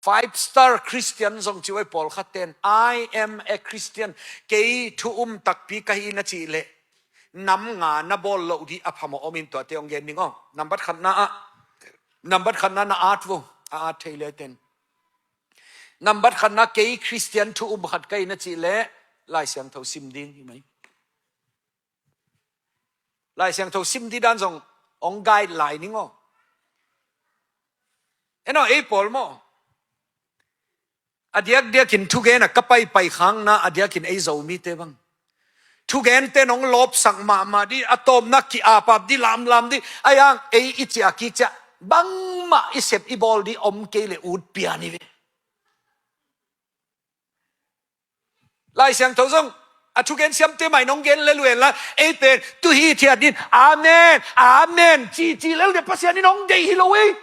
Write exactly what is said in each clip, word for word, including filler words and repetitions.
Five star Christian zong ci uh ei pawlkhat ten, "I am a Christian." Kei thu um takpi ka hi na cih leh, nam nga na bawl loh dih a phamawh om in tuate hong gen ding aw. Nambat khatna ah, nambat khatna na at vo, a at thei le ten. Nambat khatna kei Christian thu um khat ka hi na cih leh, Lai Siangtho sim ding hi mai. Lai Siangtho sim dih dan zong hong guide lai ning aw. En aw, ei pawl maw? A diakdiakin thugen a ka paipai khangna a diakin ei Zomite bang, thugente nong lawpsak mahmah dih, a tawpna ki-apap dih, lamlam dih, a yang ei i ciah kik ciah bangmah i sep i bawl dih om kei le ut pian hi ve. Lai Siangtho zong a thugen siamte mah in hong gen lel uh hen la, ei pen tu hithiat din, "Amen, amen," cici lel deh Pasian in hong deih hi lo ei.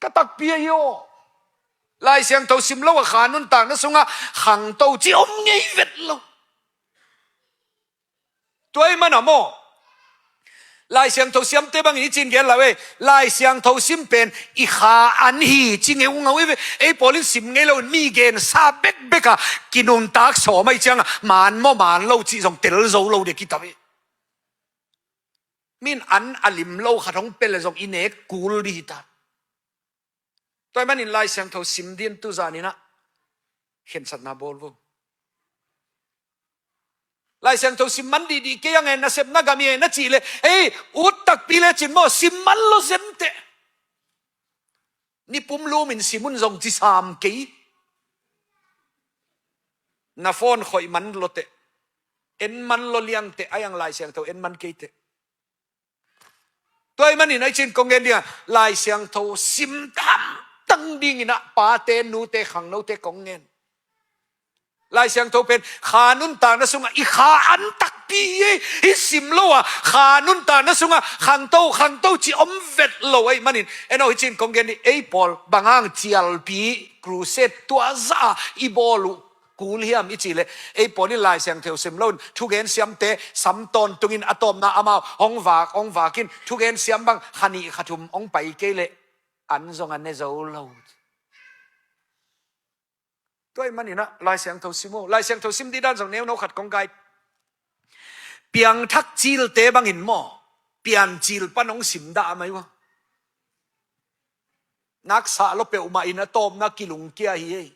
Ka takpi ahi aw. Lai Siangtho sim lo a kha nuntakna sungah khangto ci om ngei vet lo. Tua ahih mana maw, Lai Siangtho siamte bangin i cin gen lo ei. Lai Siangtho sim pen i kha an hi ci ngeungau i ve. Ei pawl in sim ngei lo in mi gensa bekbek a kinuntak sawm ahih ciangah maan maw maan lo cih zong tel zo lo dek i tam hi. Min an a lim lo khat hong pel le zong i nek kul dih hi ta. Tua ahih manin Lai Siangtho sim dih in tu zan in ah khensatna bawl vo. Lai Siangtho sim man dihdih kei a ngen, nasepna gam hi e na cih leh, ei, ut takpi le cin maw, sim man lo zen teh. Ni pumlum in sim un zong ci sam kei. Na phone khoih man lo teh. En man lo liang teh, a yang Lai Siangtho en man kei teh. Tua ahih manin a i cin kong gen ding a, Lai Siangtho sim hamtang dingin ah pate, nute, khangnote kong ngen. Lai Siangtho pen kha nuntakna sungah i kha an takpi hi ei. I sim lo a kha nuntakna sungah khangto, khangto ci om vet lo ahih manin, en aw, hi cin kong gen ding, ei pawl bang hang cialpi crusade tua zah a i bawl uh kul hiam i cih leh, ei pawl in Lai Siangtho sim lo in thugen siamte sam tawntungin a tawpna amau hong vak, hong vak in thugen siam bang kha nih kha thum hong pai kei leh an zong a ne zo lo. Tua ahih manin ah Lai Siangtho sim aw. Lai Siangtho sim dih dan zong neuno khat kong guide. Piangthak cilte bangin maw, Piancil pan hong sim dah mai uh a. Nak sah lo peuhmah in a tawpna kilungkia hi ei.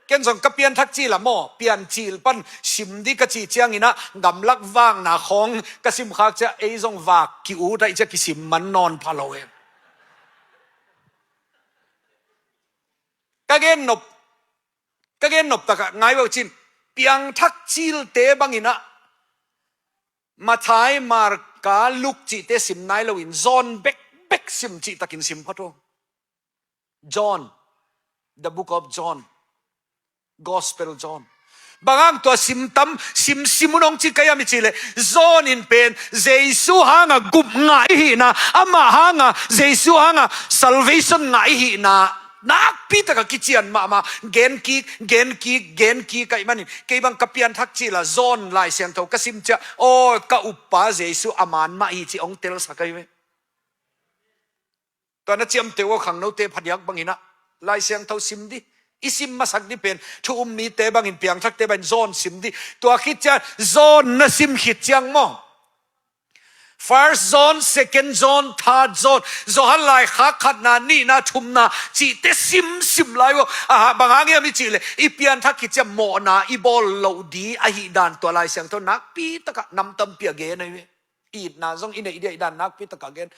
Ken zong ka pianthak cil a maw, Piancil pan sim dih ka cih ciangin ah gamlak vakna khawng ka sim khak ciah ei zong vak ki-ut ahih ciah kisim man nawn pha lo em. Ka gen nop, ka gen nop takah ngai uh cin, piangthak cilte bangin ah Matthai, Marka, Luk cihte sim nai loin John bekbek sim cihtakin sim phot aw. John, the book of John, Gospel John. Bang hang tua sim tam, sim sim un hong ci ka hiam i cih leh, John in pen Jesu hanga gup ngah i hihna, amah hanga, Jesu hanga salvation ngah i hihna nakpi taka kician mahmah, gen kik, gen kik, gen kik ahih manin, kei bang ka pianthak cil a John Lai Siangtho ka sim ciah, aw, ka uppa Jesu a man mah hi ci hong telsak ahi ve. Tua na ciamteh uh a khangnote phadiak bangin ah Lai Siangtho sim dih. I sim masak dih pen thu um mite bangin, piangthakte bangin John sim dih. Tua khit ciang John na sim khit ciang maw, First John, Second John, Third John, Johan laikhak khatna, nihna, thumna cihte sim sim lai uh. Aha, bang hang hiam i cih leh, i pianthak khit ciang mawhna i bawl loh dih ahih dan tua Lai Siangtho nakpi takah nam tampi a gen ahi ve. Itna zong i neih dih ahih dan nakpi takah gen.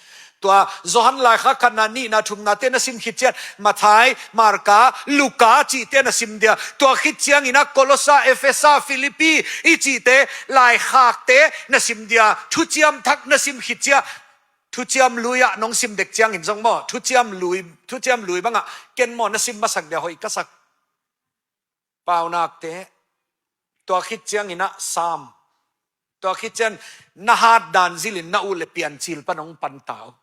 Tua Johan laikhak khatna, nihna, thumnate na sim khit ciang Matthai, Marka, Luka cihte na sim dia. Tua khit ciangin ah Kolosa, Efesa, Filipi i cihte laikhakte na sim dia. Thuciam Thak na sim khit ciang, Thuciam Lui ah nong sim dek ciangin zong maw, Thuciam Lui, Thuciam Lui bangah ken maw na sim masak dia hoih ka sak. Paunakte, tua khit ciangin ah Sam, tua khit ciang na hat dan zilin na ut le Piancil pan hong panta uh.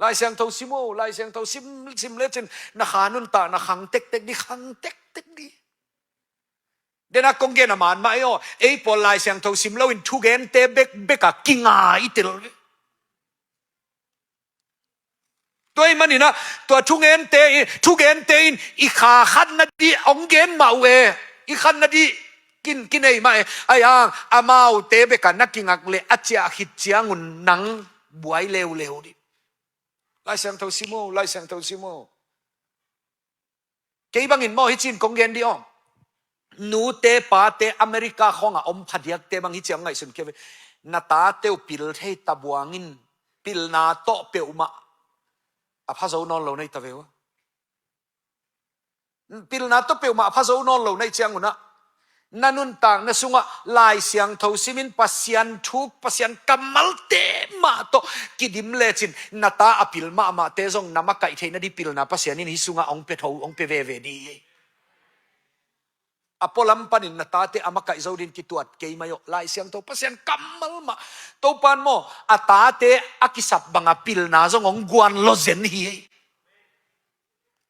Lai Siangtho sim aw, Lai Siangtho sim, sim lecin na kha nuntakna khang tektek dih, khang tektek dih. Dena kong gen a man mah ei aw, ei pawl Lai Siangtho sim loin thugente bekbek a kinga i tel ve. Tua ahih manin ah, tua thungente in, thugente in i kha khatna ding hong gen mah uh e, i khatna ding kin, kinei mah e. Ahi hang amaute bek a na kingak leh a ciah khit ciangun nang buai leuleu ding. Lai Siangtho sim o, Lai Siangtho sim o. Kei bangin maw, hih ci-in kong gen ding aw. Nute pate America khawngah om phadiakte bang hih ci-in ngaihsun kei ve. Na tate uh pil thei tabuang in, pilna tawh peuhmah a pha zo nawn lo na hih ta ve uh. Pilna tawh peuhmah a pha zo nawn lo na hih ciangun ah, na nuntakna sungah Lai Siangtho simin Pasian thu, Pasian kammalte mah tawh kidim lecin, na ta a pil mahmahte zong na makaih theihna ding pilna Pasian in hih sungah hong pia tho, hong pia veve ding hi. A pualam panin na tate a makaih zo dingin kituat kei mai aw. Lai Siangtho Pasian kammal mah. Topa'n maw, a tate a kisap banga pilna zong hong guan lawzen hi.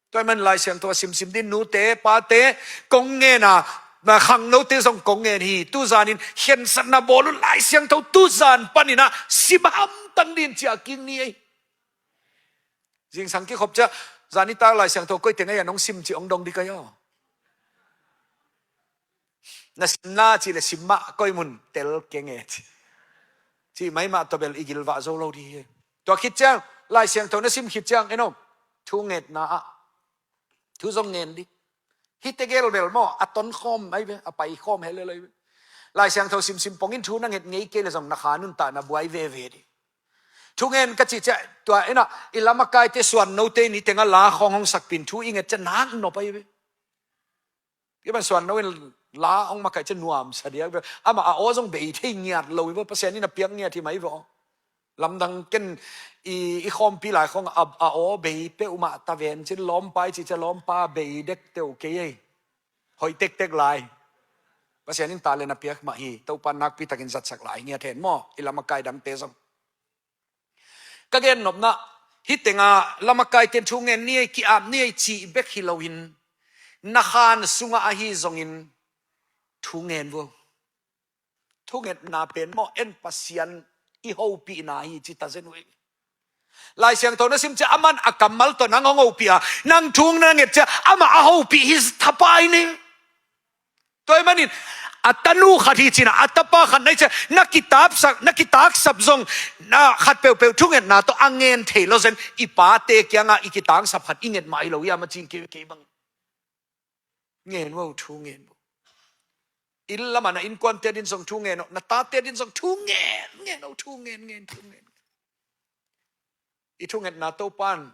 Tua ahih manin Lai Siangtho a simsim ding, nute pate kong ngen a, na khangnote zong kong ngen hi. Tuzanin khensatna bawl un, Lai Siangtho tuzan panin ah sim hamtang dingin ciah kik ni ei. Zingsang kikhop ciang, zan nitak Lai Siangtho koi teng ah hong sim cih hong dong ding ka hi aw. Na sim na cih leh sim mah, koi mun tel keng e ci. Cih mai mah tawh bel i gilvah zo lo ding hi. Tua khit ciang, Lai Siangtho na sim khit ciang, en aw, thungetna ah thu zong ngen ding. Hih tegel bel maw, a tonkhawm ahi ve, a paikhawm helel ahi ve. Lai Siangtho simsim pongin thu na nget ngei kei leh zong na kha nuntakna buai veve ding. Thungen ka cih ciang, tua en ah, i lamakaite, suannote in hih teng ah la khawng hong sakpih in thu i nget ciang nak nop ahi ve. Hih bang suanno in la hong makaih ciang nuamsa diak ve. Amah a aw zong bei thei ngiat lo hi ve, Pasian in a piak ngiat hi mah hi ve aw. Lamdang ken i, i khawmpi lai khawng a, a aw bei peuhmah ta ven cin, lawmpa i cih ciang lawmpa bei dek teuh kei ei. Hoih tektek lai. Pasian in talent a piak mah hi. Topa'n nakpi takin zatsak lai ngiat hen maw, i lamakai dangte zong. Ka gennopna, hih teng ah lamakaite'n thu ngen ni ei, ki-ap ni ei cih bek hi loin, na khan sungah ahi zongin thu ngen vo. Thungetna pen maw, en Pasian i hopihna hi ci ta zen uh ei. Lai Siangtho na sim ciang aman a kammal tawh nang hong hopih a, nang thu na nget ciang amah a hopih hi thapai ni. Tua ahih manin a tanu khat hi cin ah, a tapa khat na hih ciang na kitaksap, na kitaksap zong, na khat peuhpeuh thungetna tawh a ngen thei lawzen, i pate kiangah i kitaksap khat i nget mah hi lo hiam a ci-in kei, kei bang. Ngen vo, thu ngen vo. Inn lamah na innkuante adingin zong thu ngen aw, na tate adingin zong thu ngen, ngen aw, thu ngen, ngen, thu ngen. I thungetna Topa'n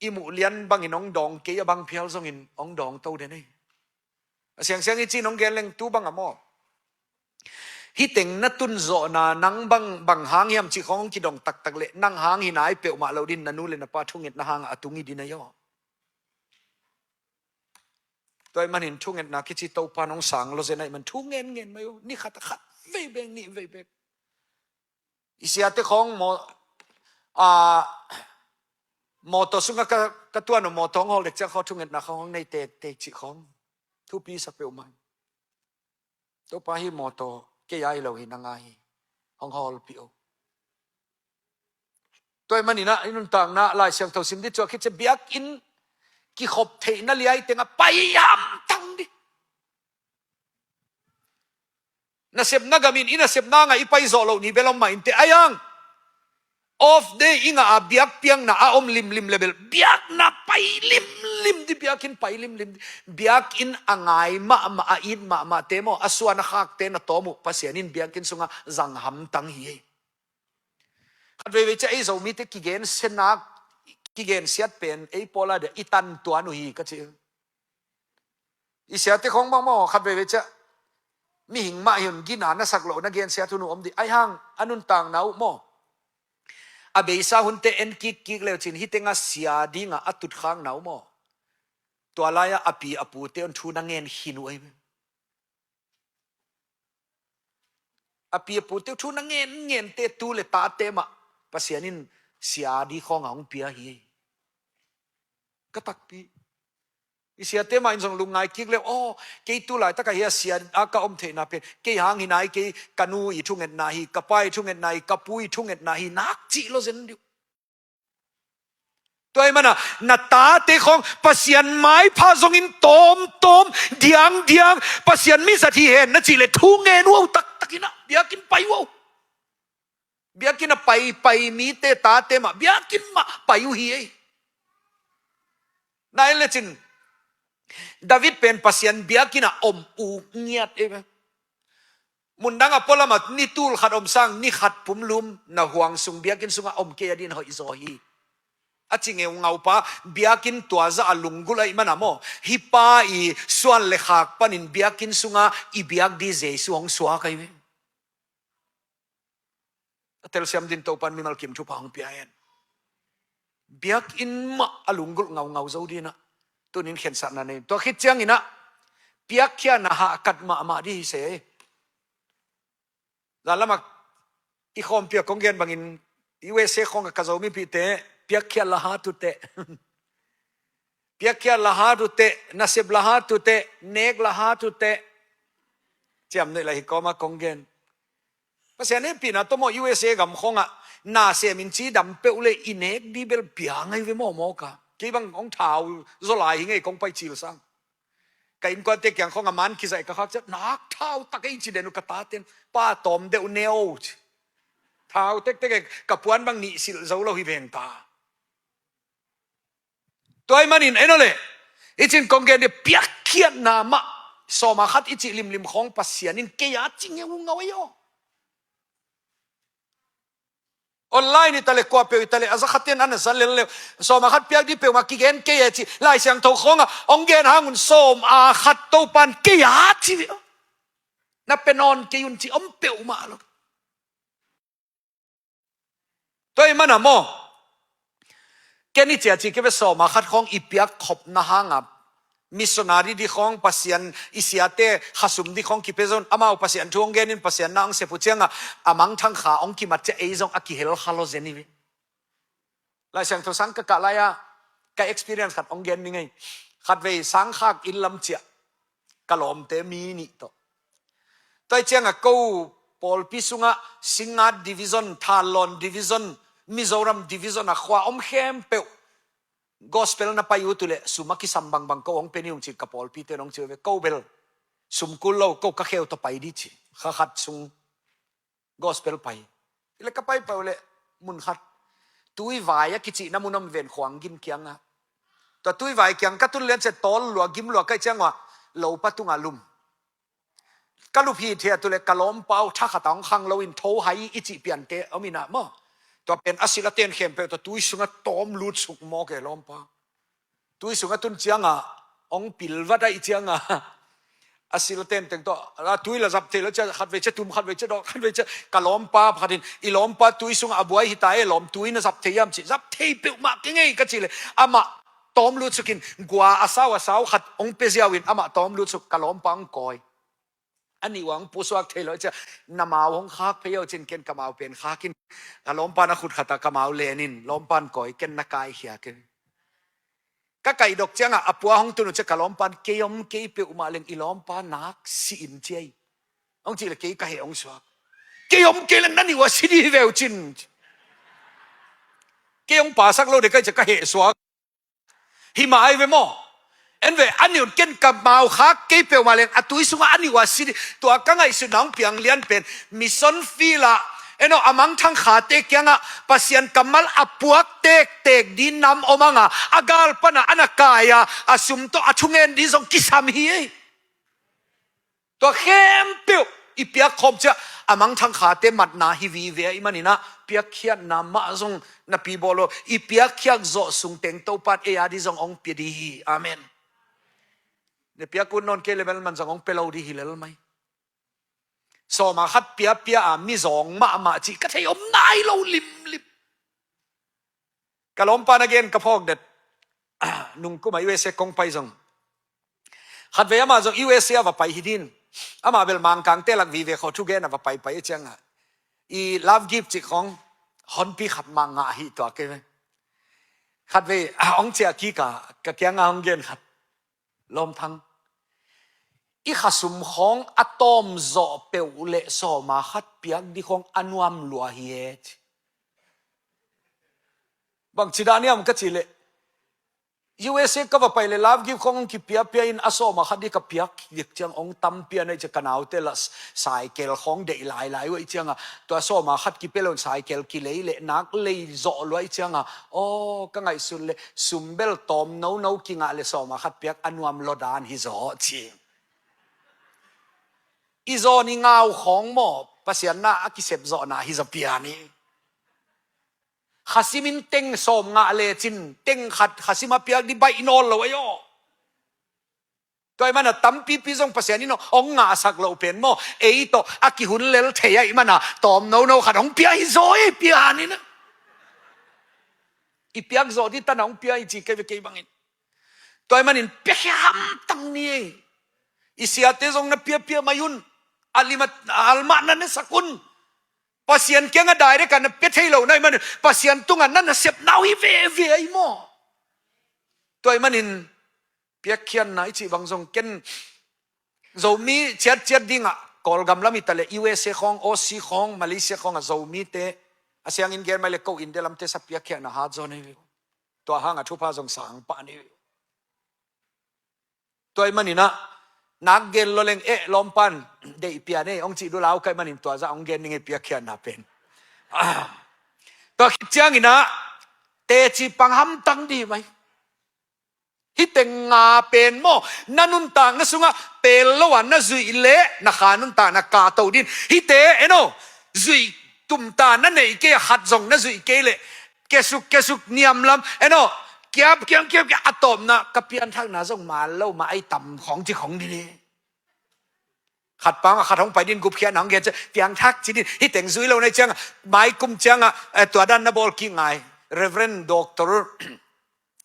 i muh lian bangin hong dawng kei a, bang phial zongin hong dawng to den ei. A siangsiang i ci-in hong gen leng tu bang a maw, hih teng na tun zawhna nang bang, bang hang hiam cih khawng hong kidong taktak leh, nang hang hi nai peuhmah lo dingin na nu le na pa thungetna hangah a tung hi ding na hi aw. Tua ahih manin thungetna kici Topa'n hong sang lawzen ahih man thu ngen ngen mai uh. Ni khat a khat vei bek, nih vei bek. I siate khawng maw, a, mawtaw sungah ka, ka tuan uh, mawtaw hong hawl dek ciang khawng thungetna khawng hong nei tektek cih khawng thupi sa peuhmah. Topa, hih mawtaw kei a hi lo hi, nang a hi, hong hawlpih o. Tua ahih manin ah i nuntakna Lai Siangtho sim ding, tua khit ciang biakinn kikhop theihna liai tengah pai hamtang ding. Nasepna gamin i nasepna ngah i pai zawh loh ni bel om mah inteh, ahi hang off day i ngah a, biakpiakna a om limlim leh bel biakna pai limlim ding, biakinn pai limlim ding. Biakinn a ngai mahmah, a it mahmahte maw, a suan a khakte na tawm uh, Pasian in biakinn sungah zang hamtang hi ei. Khat veivei ciang ei Zomite kigensiatna, kigensiat pen ei pawl a dia i tantuan uh hi ka ci. I siate khawng bang maw, khat veivei ciang mihing mah hi un, gina na sak loh na gensiat hun uh om ding. Ahi hang a nuntakna uh maw, a beisa hunte en kikkik leu cin, hih tengah sia dingah a tutkhakna uh maw, tua lai-ah a pi a pute un thu na ngen khin uh ahi ve. A pi a pute uh thu na ngen ngente, tu le tate mah Pasian in sia ding khawngah hong pia hi. Ka takpi. I siate mah in zong lungngai kik leu, aw, kei tu laitakah hih a sia a ka om theihna pen kei hang hi nai, kei ka nu i thungetna hi, ka pa i thungetna hi, ka pu i thungetna hi, nak cih lawzen ding uh. Tua ahih manin na tate khawng Pasian maipha zongin tawmtawm diangdiang Pasian mizat hi hen na cih leh thu ngen uh a, taktakin ah biakinn pai uh a. Biakinn a paipai mite tate mah biakinn mah pai uh hi ei. Nai lecin David pen Pasian biakinn a om uk ngiat ei ve. Mundang a pualam ah ni tul khat om sang ni khat pumlum na huang sung biakinn sungah om kei a ding hoih zaw hi. A ci ngeungau pa biakinn tua zah a lunggulh ahih manin maw, hih pa i suan le khak panin biakinn sungah i biak ding Jesu hong suak ahi ve. A telsiam ding Topan mimal kim thupha hong pia hen. Biakinn mah a lunggulh ngaungau zo ding ah tunin khensatna nei. Tua khit ciangin ah piakkhiatna hahkat mahmah ding hi se. Zan lam ah i khawmpi ah kong gen bangin U S A khawng ah ka Zomipihte piakkhiat la hat uh teh. Piakkhiat la hat uh teh, nasep la hat uh teh, nek la hat uh teh. Ciamnuih la hi kawm ah kong gen. Pasian hehpihna tawh maw U S A gam khawng ah na sem in cidam peuh leh i nek ding bel pia ngai ve mawkmawk a. Kei bang hong thau zaw lai hi ngei kong pai cil sang. Ka innkuante kiang khawng a man kizaih ka khak ciang nak thau tak ei ci den uh ka taten. Pa tawm deuh ne o ci. Thau tektek e, ka puan bang nih silh zo lo hi veng ta. Tua ahih manin en aw leh, i cin kong gen ding piakkhiatna mah sawm a khat i cih limlim khawng Pasian in kei a ci ngeungau ei aw. Online hi ta leh kua peuh hi ta leh a za khatin an a za lel leh sawm a khat piak ding peuhmah kigen kei e ci Lai Siangtho khawng ah hong gen hang un sawm a khat Topan kei a ci ve aw. Na pia nawn kei un ci om peuhmah lo. Tua ahih manin maw, ken i ciah ci kei ve sawm a khat khawng i piak khopna hang a missionary ding khawng Pasian i siate khasum ding khawng kipia zo in amau Pasian thu hong gen in Pasian na hong sep uh ciang a a mangthang kha hong kimat ciang ei zong a kihel kha lo zen hi ve. Lai Siangtho sang ka kah lai ah ka experience khat hong gen ni ngei. Khatvei sangkhak inn lam ciah ka lawmte mi nih tawh. Tua ahih ciang a ko pawlpi sungah Singngat division, Thanlon division, Mizoram division a khua om khempeuh gospel na pai uh uh leh sum a kisam bangbang ko hong pia ni ung ci ka pawlpite in hong ci uh ve. Ko bel sum kul lo, ko ka kheu tawh pai ding ci. Kha khat sung gospel pai. Hi leh ka paipai uh leh mun khat Tuivai a kicihna mun om ven khuang gin kiangah. Tua Tuivai kiang ka tun lian ciang tawl lua gim lua ka hih ciang uh a lopa tungah lum. Ka lup hithiat uh leh ka lawmpa uh thakhat a hong khang lo in tho hai i cih piante om in ah maw. Tua pen a silh a ten khempeuh tua tui sungah tawm lut suk mawk e lawmpa. Tui sungah tun ciang a hong pilvat ahih ciang a a silh a tenteng tawh a tui la zap thei lo ciang khatvei ciang tum khatvei ciang dawh khatvei ciang ka lawmpa pakhat in i lawmpa tui sungah a buai hi ta e lawm tui na zap thei hiam ci zap thei peuhmah kei ngei ka cih leh amah tawm lut suk in gua a sau a sau khat hong pia ziau in amah tawm lut suk ka lawmpa hong kawi. A nih uh a hong pusuak thei lo ciang na mau hong khak phei aw cin ken ka mau pen khak in ka lawmpa na khut khat ah ka mau len in lawmpa in kawi ken na kaikhia kei. Ka kaih dok ciang a a pua hong tun uh ciang ka lawmpa in kei om kei peuhmah leng i lawmpa nak si in ci ei. Hong cih leh kei ka heh hong suak. Kei om kei leng na nih uh a si ding hi ve uh cin. Kei hong pasak lo ding ka hih ciang ka heh suak. Hi mah ahi ve maw. En ve a nih un ken ka mau khak kei peuhmah leng a tui sungah a nih uh a si ding tua ka ngaihsutna hong piang lian pen mission field ah en aw a mangthang khate kiangah Pasian kammal a puak tektek ding nam om hang a a gal pan a a na kai a a sum tawh a thungen ding zong kisam hi ei. Tua khempeuh i piak khawm ciang a mangthang khate matna hi vive ahih manin ah piakkhiatna mah zong napi bawl lo i piakkhiat zawh sung teng Topa in ei a ding zong hong pia ding hi. Amen. Na piak ut nawn kei leh bel man zong hong pia lo ding hi lel mai. Sawm a khat piapia a mizawng mahmah cih ka thei om nai lo limlim. Ka lawmpa na gen ka phawk det. Nungkum a U S A kong pai zong khatvei amah zong U S A a va pai hi ding. Amah bel Mangkangte lak vive khawh thugen a va paipai ciang a i love gift cih khawng honpi khat mah ngah hi tua kei ve. Khatvei hong ciah kik a ka kiang a hong gen khat. Lawmthang, i khasum khawng a tawm zawh peuh leh sawm a khat piak ding khawng a nuam lua hi e ci. Bangci dah niam ka cih leh U S A ka va pai le love gift khawng hong kipiapia in a sawma khat dih ka piak dik ciang hong tampi a na ih ciang ka naute la cycle khawng deih lailai uh a ih cianga tua sawma khat kipia lo in cycle kilei le nak lei zawh lua ih cianga aw ka ngaihsut le sumbel tawm nono kingah le sawma khat piak a nuam lo dan hi zaw ci. I zawn i ngau khawng maw Pasian na a kisep zawhna hi zaw pian hi. Khasim in teng sawm ngah lecin teng khat khasim a piak di baih nawl lo ahi aw. Tua ih mana tampipi zong Pasian in hong ngahsak loh pen maw ei tawh a kihun lel thei aih mana tawm nono khat hong pia hi zaw ei pian in. I piak zawh di tana hong pia i ci kei ve kei bangin. Tua ih manin piakhia hamtang ni ei. I siate zong na piapia mai un. A lima almah na nesak un. Pasian kianga direct a na pia thei lo na ih manin Pasian tunga na nasep nau hi veve ahi maw? Tua ih manin piakkhiatna i cih bang zong ken Zomi ciatciat dingah Kawlgam lam i ta le U S A khawng, Aussie khawng, Malaysia khawngah Zomite a siangin gen mai le ko India lamte sa piakkhiatna hat zaw nei ve uh. Tua hanga thupha zong sang pah nei ve uh. Tua ih maninah nak gen lo leng eh lawmpan deih pian ei hong cih dulau kaih manin tua zah hong gen ning ei piakkhiatna pen. Tua khit cianginah teci pang hamtang di mai. Hih teng nga pen maw na nuntakna sungah pel lo a na zuih leh na kha nuntakna kahto din. Hihte eno zuih tumta na neih kei a khat zong na zuih kei leh kesuk kesuk niamlam eno kiap kiam kiap kiap a tawpna ka pianthakna zong mal lo mah ei tam khawng ci khawng din hi. Khat pang a khat hong pai din gupkhiatna hong gen ciang piangthak ci din hih teng zui lo na ih ciangah maikum ciangah eh, tua dan na bawl kik ngai Reverend Doctor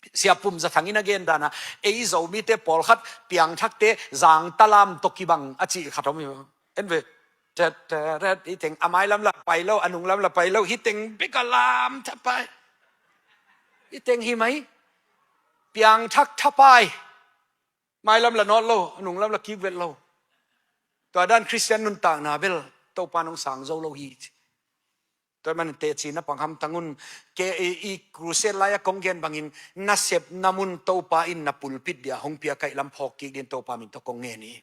Siapum Za Thang in a gen dana ei Zomite pawlkhat piangthakte zangtalam tawh kibang a cih khat om hi. En ve. Tet tet hih teng a mailam la pai lo a nunglam la pai lo hih teng bek a lam thapai. Hih teng hi mai. Piangthak thapai. Mailam la nawt lo a nunglam la kik vet lo. Tua dan Khristian nuntakna bel Topa nong sang zo lo hi. Tua ih manin teci na pang hamtang un. Ke i, i crusade lai-a kong gen bangin na sepna mun Topa in na pulpit dia hong pia kaih lam phawk kik din Topa min tawh kong ngen hi.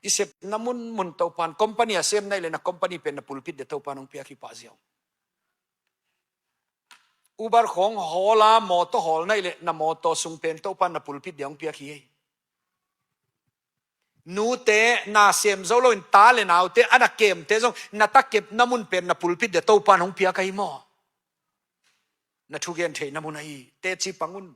I sepna munmun Topa in company a sem naih le na company pen na pulpit dia Topa in hong piak hi pah ziau. Uber khawng hawla mawtaw hawl naih le na mawtaw sung pen Topa in na pulpit dia hong piak hi ei. Nute na sem zo loin ta le naute a na kemte zong na takepna mun pen na pulpit dia Topa in hong piak ahi maw? Na thugen theihna mun ahi teci pang un.